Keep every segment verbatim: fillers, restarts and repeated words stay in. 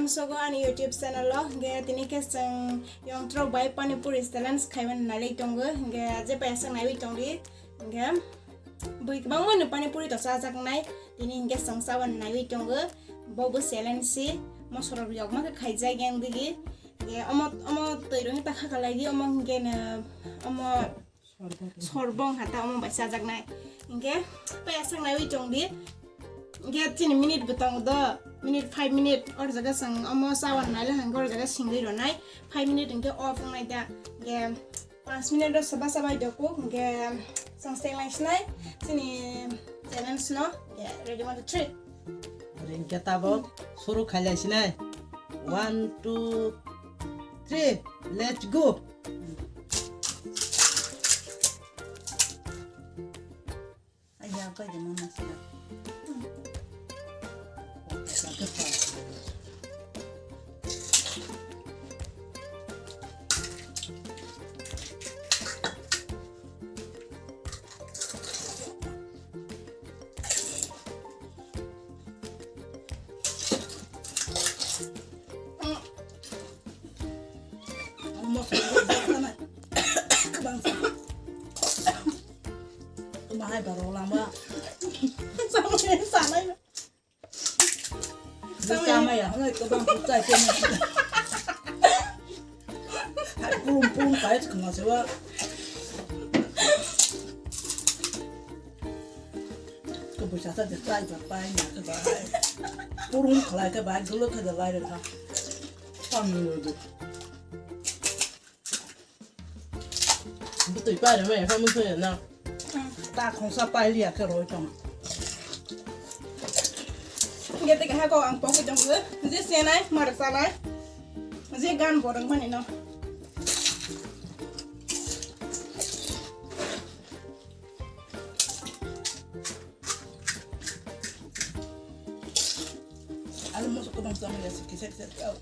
Sogo ani YouTube channel o, hingke tini khe chwng yongtrok bai pani puri challenge khaimani naiwi tongo, hingke je paisa naiwi tongdi, hingke bui kwbangma no pani puri to chajaknai, tini hingke chwng chabani naiwi tongo, bo bo challenge si, mosorok yokma khe khaijak yang digi, hingke omo, omo twi rwngwi ta kha kalaidi, omo hingke no, omo Sorbong hata omo bai chajaknai. Hingke paisa naiwi tongdi. Hingke chini minute bo tongo do. Minute five minute or jaga chwng omo chawan naila hingke or jaga singwi ronai. Five minute hingke off wngnai da. Hingke panch minute o soba soba doku. Hingke chwng seng lai sinai. Chini challenge no. Hingke ready, one, two, three. Hingke tabok suru khailai sinai. One, two, three. Let's go. Ai ya, koi de mama sila. Moso kabang sa. Mahai baro lama. Samai sanai. Samai ya, hai kabang putai kena. Hai pum pum kai kena sewa. Ko busa sa de kai ba pai na ka ba. Purun khalai ka ba, gulo ka da lai ra. Pang ni do. Butui pai ra me, ka mu so ya na. Ta khongsa pai liya ke roi tong. Gete ka ha ko ang pok jong le. Je senai, mar salai. Je gan borang mani no. Alu masuk ke bangsa mana sih, kisah kisah tahu.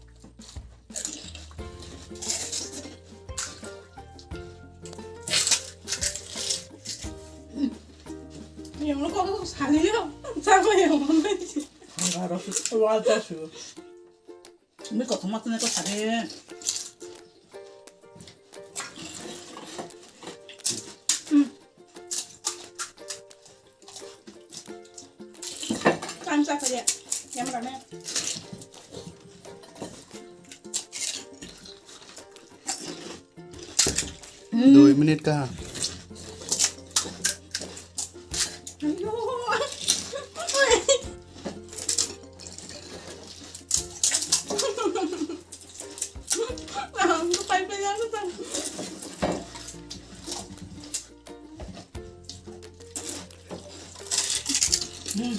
Yang lo kok sali lo, sama yang mana sih? Enggak ada sih, keluar aja sih. Ini kok tomat ini kok sali. Hmm. Kansa kaya. Yang mana? Dui minute ka. Ayo. Ang pai pai lang sa. Hmm.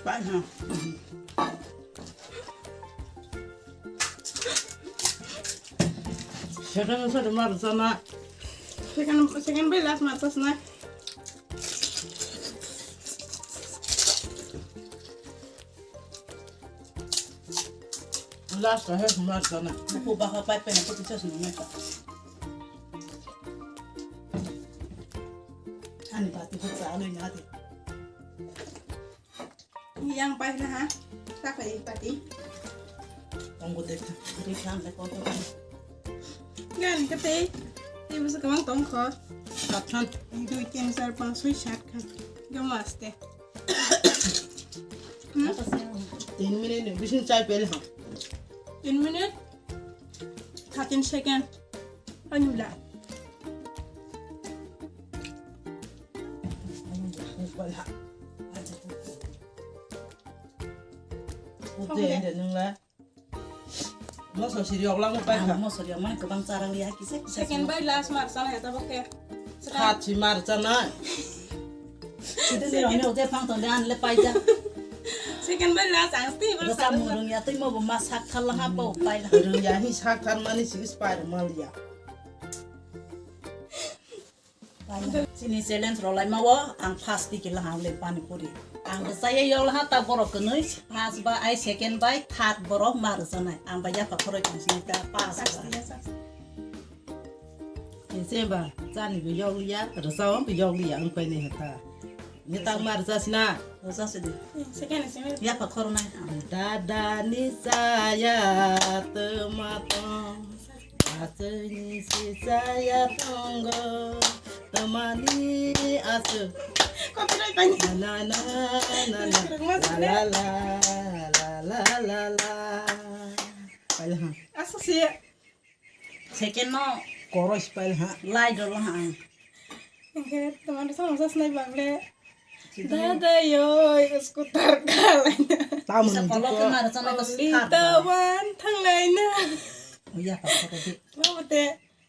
Pai ha. Second, second mar sana. Second, second bai last mar sana. Last ka he mar sana. Ko ba ha pai pai na ko tu chas na ka. Ani ba tu ko sa lo na te. Yang pai na ha. Ta pai pati. Ang ko dek. Dek han le ko to. Gan ka te. Te bu sa ka mang tong ko. Kat khan. Dui, tin, char, panch, soi, sat khan. Gam aste. Hmm? Tin minute ni bisin chai pele ha. Tin minute? Thirteen second. Ani bla. Ute ende nung la. Moso siri oglamo pai kha. Moso ri mani kwbang charang ya kise. Second bai last mar sana ya tabok ke. Khat si mar sana. Sidi ni rong ni ute phang tonde an le pai ja. Second bai last ang ti bar sana. Rung ya tei mo bo ma sak khal ha pa pai la. Rung ya hi sak khal mani si is pai mal ya. Chini challenge rwlaima o ang first tiki lahang le pani puri. Ang rwchaya yog laha ta borok kwnwi first ba ai second bai third borok ma rwchanai. Ang bai yapha khoroi tongsinai ta pass ba. Ni se ba chani bo yog liya, rwchao bo yog liya ang pai nai hata. Ni tak mar jas na. Jas di. Second sini. Ya pa khoro nai. Dada ni saya toma tong. Aswk ni si saya tongo. Toma ni aswk. Copyright tanya. Na na na na. Kurang mas la la la la la la. Paila ha. Aswk si. Second no. Chorus paila ha. Lai dolo ha. Hingke tomar sama sas nai bangle. Dada yoi scooter kalaina. Tamun. Isa kolok ke mara sana ke scooter. Tawan thanglaina. Oh iya, tak apa sih. Mabute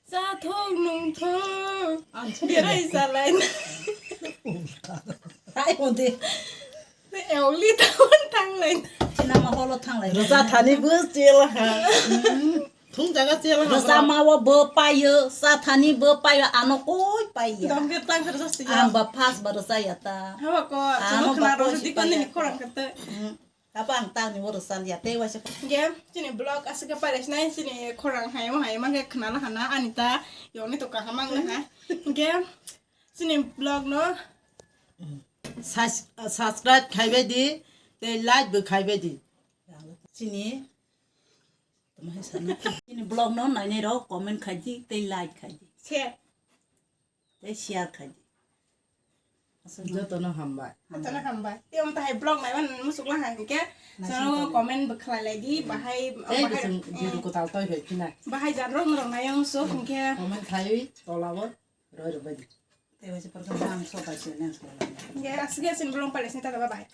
sathok nungthok. Anjali. Berai salaina. Tai konde. Eoli tawan thanglaina. Cina ma holo thanglaina. Rosa thani bus cila ha. Thung jaga chela. Rwchapma o bo paio, sathani bo paio, ano koi paiya. Dongke tang khe rwchap si ya. Ang ba first ba rwchaya ta. Haba ko, ano chwng ba khna rw koi si di kon ni paiya. Khorang khe te. Hmm. Apa ang tang ni bo rwchaliya, tei waisa. Ge, chini vlog aswk khe pailai sinai, chini khorang hai mo hai ma khe khna la khana, ani ta, yoni to kaham ang na ha. Ge, chini vlog no. Sus-, subscribe khai bai di, tei like bo khai bai di. Chini Tamo hai sana. Chini vlog no nainai rok comment khai di, tei like khai di. Share. Tei share khai di. Joto no hambai. Joto no hambai. Tei omo tahai vlog naiman musuk lang hai hingke. Naising channel o tong. Comment bo khlai lai di, bahai, tei bahai, bising, mm, video kwtal toi bai khina. Bahai jan rok norok nai ang musuk hingke. Comment khai tola o roi rok bai di. Tei bai se program ang so bai se nang so. Hingke aswk ya sin vlog pale sin ta bye bye.